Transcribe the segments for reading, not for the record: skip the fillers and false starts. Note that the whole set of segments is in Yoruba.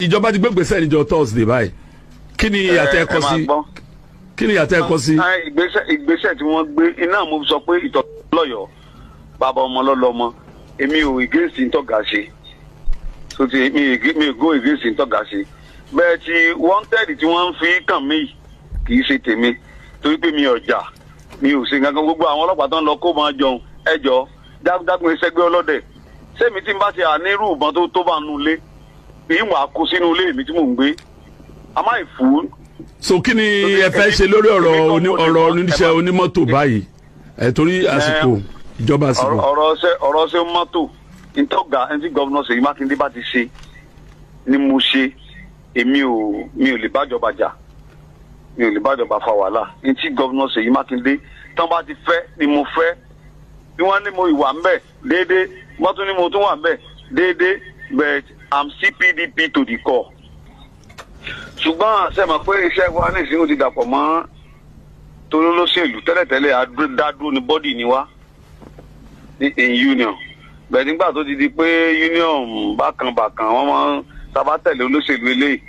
Ìjọba ti gbé gbèsè níjọ́ Thursday báyìí. Kí ni ìyàtọ̀ ẹ kọ Ẹ máa sí? gbọ́. Kí ni ìyàtọ̀ ẹ kọ sí? Ìgbésẹ̀ tí wọ́n gbé iná, mo sọ pé ìtọ́ lọ́yọ̀ọ́, bàbá ọmọ lọ́lọ́mọ. Èmi ò against ntọ́gà ṣe tó ti mi ò go against ntọ́gà ṣe bẹ́ẹ̀. Tí wanted tí wọ́n ń fi kàn mí kì í ṣe tèmi, torí pé mi ò jà, mi ò ṣe nǹkan kan. Gbogbo àwọn ọlọ́pàá tó ń lọ kó máa jọun, ẹjọ́ jágunjágun ìṣẹ́gbẹ́ ọlọ́dẹ sẹ́mi tí n bá ti ànírú ìbọn tó bá nu ilé, ìwọ̀n àkó sínú ilé mi tí mò ń gbé. Am I fool? So kí ni ẹ fẹ́ ṣe lórí ọ̀rọ̀ ọ̀rọ̀ oníṣẹ́ onímọ́tò báyìí ẹ, torí àsìkò ìjọba àsìkò? Ọ̀rọ̀ ṣe mọ́tò, ntọ́gà ẹni tí Governor Ṣèyí Mákindé bá ti ṣe ni mo ṣe. Èmi ò mi ò lè bájọba jà, mi ò lè bájọba fa wàhálà. Ní tí Governor Ṣèyí Mákindé tán bá ti fẹ́ ni mo fẹ́. Bí wọ́n ní mo ìwà ń bẹ̀ déédéé, wọ́n tún ní mo tún wà ń bẹ̀ déédéé, but I'm still PDP to the core. Ṣùgbọ́n ṣe mọ̀ pé iṣẹ́ wa nísìnyí, ó ti dàpọ̀ mọ́ tolólóṣèlú. Tẹ́lẹ̀tẹ́lẹ̀, dádúró ní body ni wá ní in union bẹ́ẹ̀. Nígbà tó ti di pé union bákan bákan, wọ́n máa ń sábà tẹ̀lé olóṣèlú eléyìí,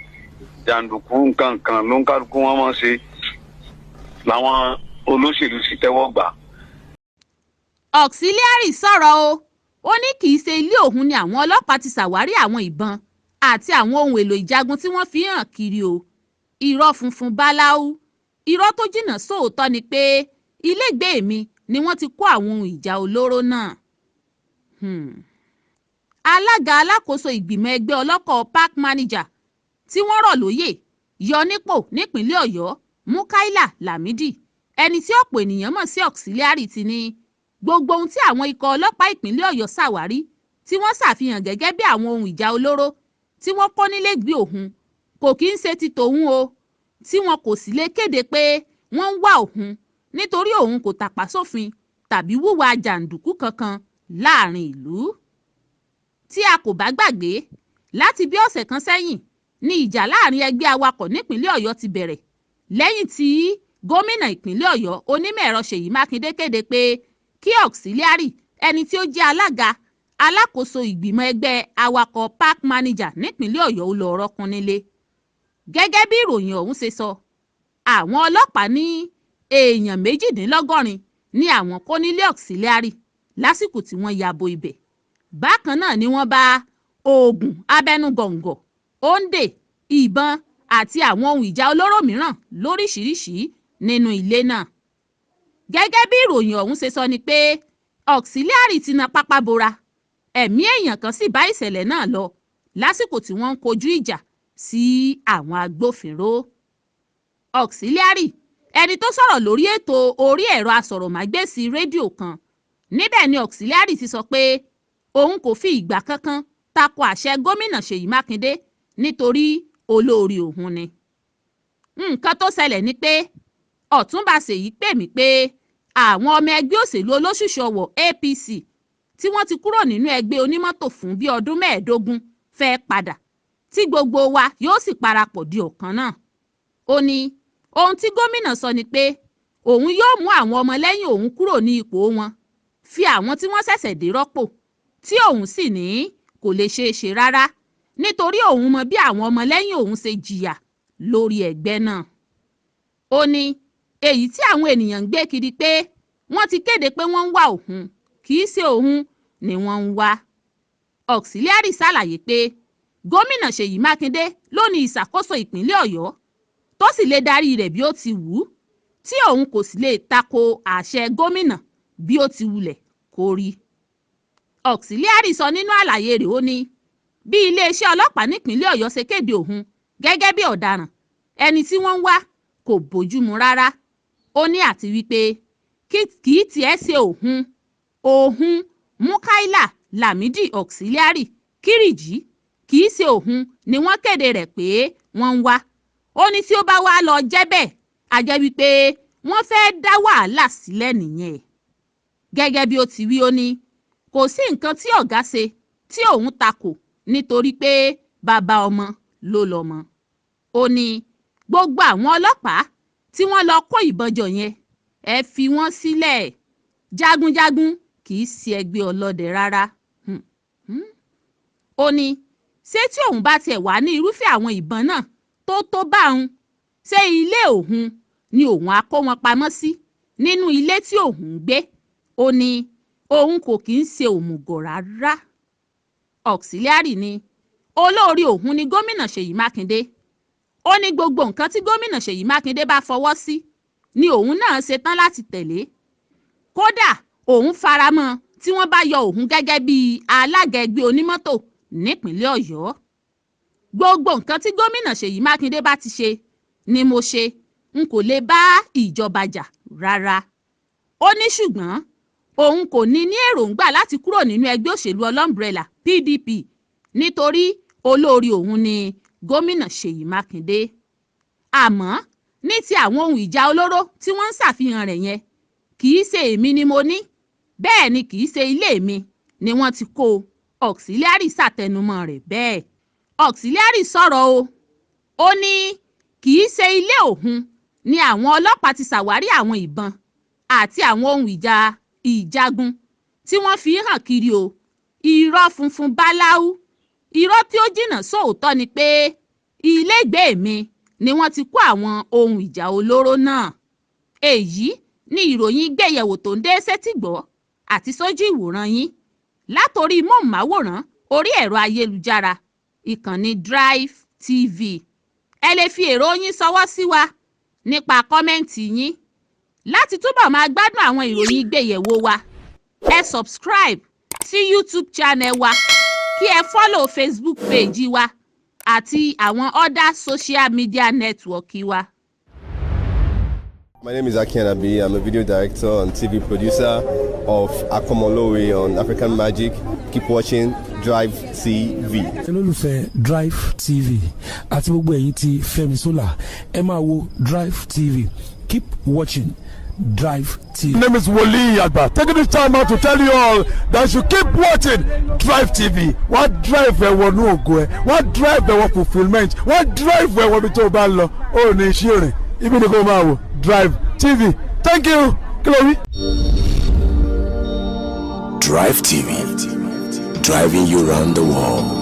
jàǹdùkú nǹkan kan ló ń kálukú wọ́n máa ń ṣe, làwọn olóṣèlú sì tẹ́wọ́ gbà. Auxiliary sọ̀rọ̀ o. Ó ní kì í ṣe ilé òun ni àwọn ọlọ́pàá ti ṣàwárí àwọn ìbọn àti àwọn ohun èlò ìjagun tí wọ́n fi hàn kiri o. Irọ́ funfun báláú, irọ́ tó jìnnà sóòótọ́ ni pé ilégbèé mi ni wọ́n ti kó àwọn ohun ìjà olóró náà. Alága alákòóso ìgbìmọ̀ ẹgbẹ́ ọlọ́kọ̀ park manager tí wọ́n rọ̀ lóyè yọ nípò nípínlẹ̀ Ọ̀yọ́, Mukaila Lamidi, ẹni tí ọ̀pọ̀ ènìyàn mọ̀ sí Auxiliary, ti ní gbogbo ohun tí àwọn ikọ̀ ọlọ́pàá ìpínlẹ̀ Ọ̀yọ́ ṣàwárí tí wọ́n ṣàfihàn gẹ́gẹ́ bí àwọn ohun ìjà olóró tí wọ́n kó nílégbèé òun kò kí ń ṣe ti tòun o, tí wọn kò sì lè kéde pé wọ́n ń wá òun, nítorí òun kò tàpá sófin tàbí hùwà jàǹdùkú kankan láàrin ìlú. Tí a kò bá gbàgbé, láti bí ọ̀sẹ̀ kan sẹ́yìn ní ìjà láàrin ẹgbẹ́ awakọ̀ nípínlẹ̀ Ọ̀yọ́ ti bẹ̀rẹ̀, lẹ́yìn tí gómìnà ìpínlẹ̀ Ọ̀yọ́, onímọ̀-ẹ̀rọ Ṣèyí Mákindé, kéde pé kí Auxiliary, ẹni tí ó jẹ́ alága alákòóso ìgbìmọ̀ ẹgbẹ́ awakọ̀ park manager nípínlẹ̀ Ọ̀yọ́, ó lọ rọ́kùn nílé. Gẹ́gẹ́ bí ìròyìn ọ̀hún ṣe sọ, àwọn ọlọ́pàá ní èèyàn 98 ní àwọn kó nílé Auxiliary lásìkò tí wọ́n ya bo ibẹ̀. Bákan náà ni wọ́n bá oògùn abẹnugọ̀ngọ̀, òǹdè, ìbọn àti àwọn ohun ìjà olóró mìíràn lóríṣìíríṣìí nínú ilé náà. Gẹ́gẹ́ bí ìròyìn ọ̀hún ṣe sọ ni pé Auxiliary ti na pápá bora, ẹ̀mí èèyàn kan sì bá ìṣẹ̀lẹ̀ náà lọ lásìkò tí wọ́n ń kojú ìjà sí àwọn agbófinró. Auxiliary, ẹni tó sọ̀rọ̀ lórí ètò orí ẹ̀rọ asọ̀rọ̀mágbèsì rédíò kan, níbẹ̀ ni Auxiliary ti sọ pé òun kò fi ìgbà kankan tako àṣẹ gómìnà Ṣèyí Mákindé, nítorí olórí òun ni. Nǹkan tó ṣẹlẹ̀ ni pé Ọ̀túnba Ṣèyí pè mí pé àwọn ọmọ ẹgbẹ́ òṣèlú olóṣùṣù ọwọ̀ APC tí wọ́n ti kúrò nínú ẹgbẹ́ onímọ́tò fún bíi ọdún 15 fẹ́ẹ́ padà, tí gbogbo wa yóò sì parapọ̀ di ọ̀kan náà. Ó ní ohun tí gómìnà sọ ni pé òun yóò mú àwọn ọmọlẹ́yìn òun kúrò ní ipò wọn, fi àwọn tí wọ́n ṣẹ̀ṣẹ̀ dé rọ́pò, tí òun sì ní kò lè ṣeé ṣe rárá, nítorí òun mọ bí àwọn ọmọlẹ́yìn òun ṣe jìyà lórí ẹgbẹ́ náà. Ó ní èyí tí àwọn ènìyàn ń gbé kiri pé wọ́n ti kéde pé wọ́n ń wá òun, kì í ṣe òun ni wọ́n ń wá. Auxiliary ṣàlàyé pé gómìnà Ṣèyí Mákindé ló ní ìṣàkóso ìpínlẹ̀ Ọ̀yọ́, tó sì lè darí rẹ̀ bí ó ti wù ú, tí òun kò sì lè tako àṣẹ gómìnà bí ó ti wulẹ̀ kó rí. Auxiliary sọ nínú àlàyé rẹ̀, ó ní bí iléeṣẹ́ ọlọ́pàá nípínlẹ̀ Ọ̀yọ́ ṣe kéde òun gẹ́gẹ́ bí ọ̀daràn, ẹni tí wọ́n ń wá, kò bójúmu rárá. Ó ní àti wípé kì í tiẹ̀ ṣe òun Mukaila Lamidi Auxiliary Kiriji, kì í ṣe òun ni wọ́n kéde rẹ̀ pé wọ́n ń wá. Ó ní tí ó bá wá lọ jẹ́ bẹ́ẹ̀, á jẹ́ wípé wọ́n fẹ́ẹ́ dá wàhálà sílẹ̀ nìyẹn. Gẹ́gẹ́ bí ó ti wí, ó ní kò sí nǹkan tí ọ̀gá ṣe tí òun takò, nítorí pé bàbá ọmọ ló lọ́mọ. Ó ní gbogbo àwọn ọlọ́pàá tí wọ́n lọ kó ìbọn jọ yẹn, ẹ fi wọ́n sílẹ̀. Jagunjagun kì í ṣe ẹgbẹ́ ọlọ́dẹ rárá. Ó ní Ṣé tí òun bá tiẹ̀ wà ní irúfẹ́ àwọn ìbọn náà tó tó bá òun, ṣé ilé òun ni òun á kó wọn pamọ́ sí nínú ilé tí òun ń gbé? Ó ní òun kò kì í ṣe òmùgọ̀ rárá. Auxiliary ni olórí òun ni gómìnà Ṣèyí Mákindé. Ó ní gbogbo nǹkan tí gómìnà Ṣèyí Mákindé bá fọwọ́ sí ni òun náà ṣetán láti tẹ̀lé. Kódà, òun faramọ́ tí wọ́n bá yọ òun gẹ́gẹ́ bí alága ẹgbẹ́ onímọ́tò nípínlẹ̀ Ọ̀yọ́. Gbogbo nǹkan tí gómìnà Ṣèyí Mákindé bá ti ṣe ni mo ṣe. N kò lè bá ìjọba jà rárá. Ó ní ṣùgbọ́n òun kò ní ní èròǹgbà láti kúrò nínú ẹgbẹ́ òṣèlú ọlọ́mbrẹ́là PDP, nítorí olórí òun ni gómìnà Ṣèyí Mákindé. Àmọ́ ní ti àwọn ohun ìjà olóró tí wọ́n ń ṣàfihàn rẹ̀ yẹn, kì í ṣe èmi ni mo ní, bẹ́ẹ̀ ni kì í ṣe ilé mi ni wọ́n ti kó o. Auxiliary ṣàtẹnumọ́ rẹ̀ bẹ́ẹ̀. Auxiliary sọ̀rọ̀ o. Ó ní kì í ṣe ilé òun ni àwọn ọlọ́pàá ti ṣàwárí àwọn ìbọn àti àwọn ohun ìjà ìjagun tí wọ́n fi hàn kiri o. Irọ́ funfun báláú, irọ́ tí ó jìnnà sóòótọ́ ni pé ilégbèé mi ni wọ́n ti kó àwọn ohun ìjà olóró náà. Èyí ni ìròyìn gbẹ̀yẹ̀wò tó ń dé sétìgbọ́ àti sójú ìwòran yín látòrí móhùnmáwòrán orí ẹ̀rọ ayélujára ìkànnì Drive TV. Ẹ lè fi èrò yín ṣọwọ́ sí wa nípa comment yín. Láti túbọ̀ máa gbádùn àwọn ìròyìn gbẹ̀yẹ̀wò wa, ẹ subscribe sí YouTube channel wa, kí ẹ follow Facebook page wa àti àwọn other social media network wa. My name is Aki Anabi. I'm a video director and TV producer of Akomolowe on African Magic. Keep watching Drive TV. Olólùfẹ́ Drive TV àti gbogbo ẹ̀yin tí Fẹ́mi Sola, ẹ máa wo Drive TV. Keep watching Drive TV. My name is Wole Agba. Taking this time out to tell you all that you keep watching Drive TV. Wọ́n drive ẹ wọnú ògo ẹ, wọ́n drive ẹ wọ fulfilment, wọ́n drive ẹ wọ ibi tó o bá ń lọ. Ó ní iṣẹ́ rìn, ibi ni kò máa wò Drive TV. Thank you. Kí ló wí? Drive TV, driving you round the world.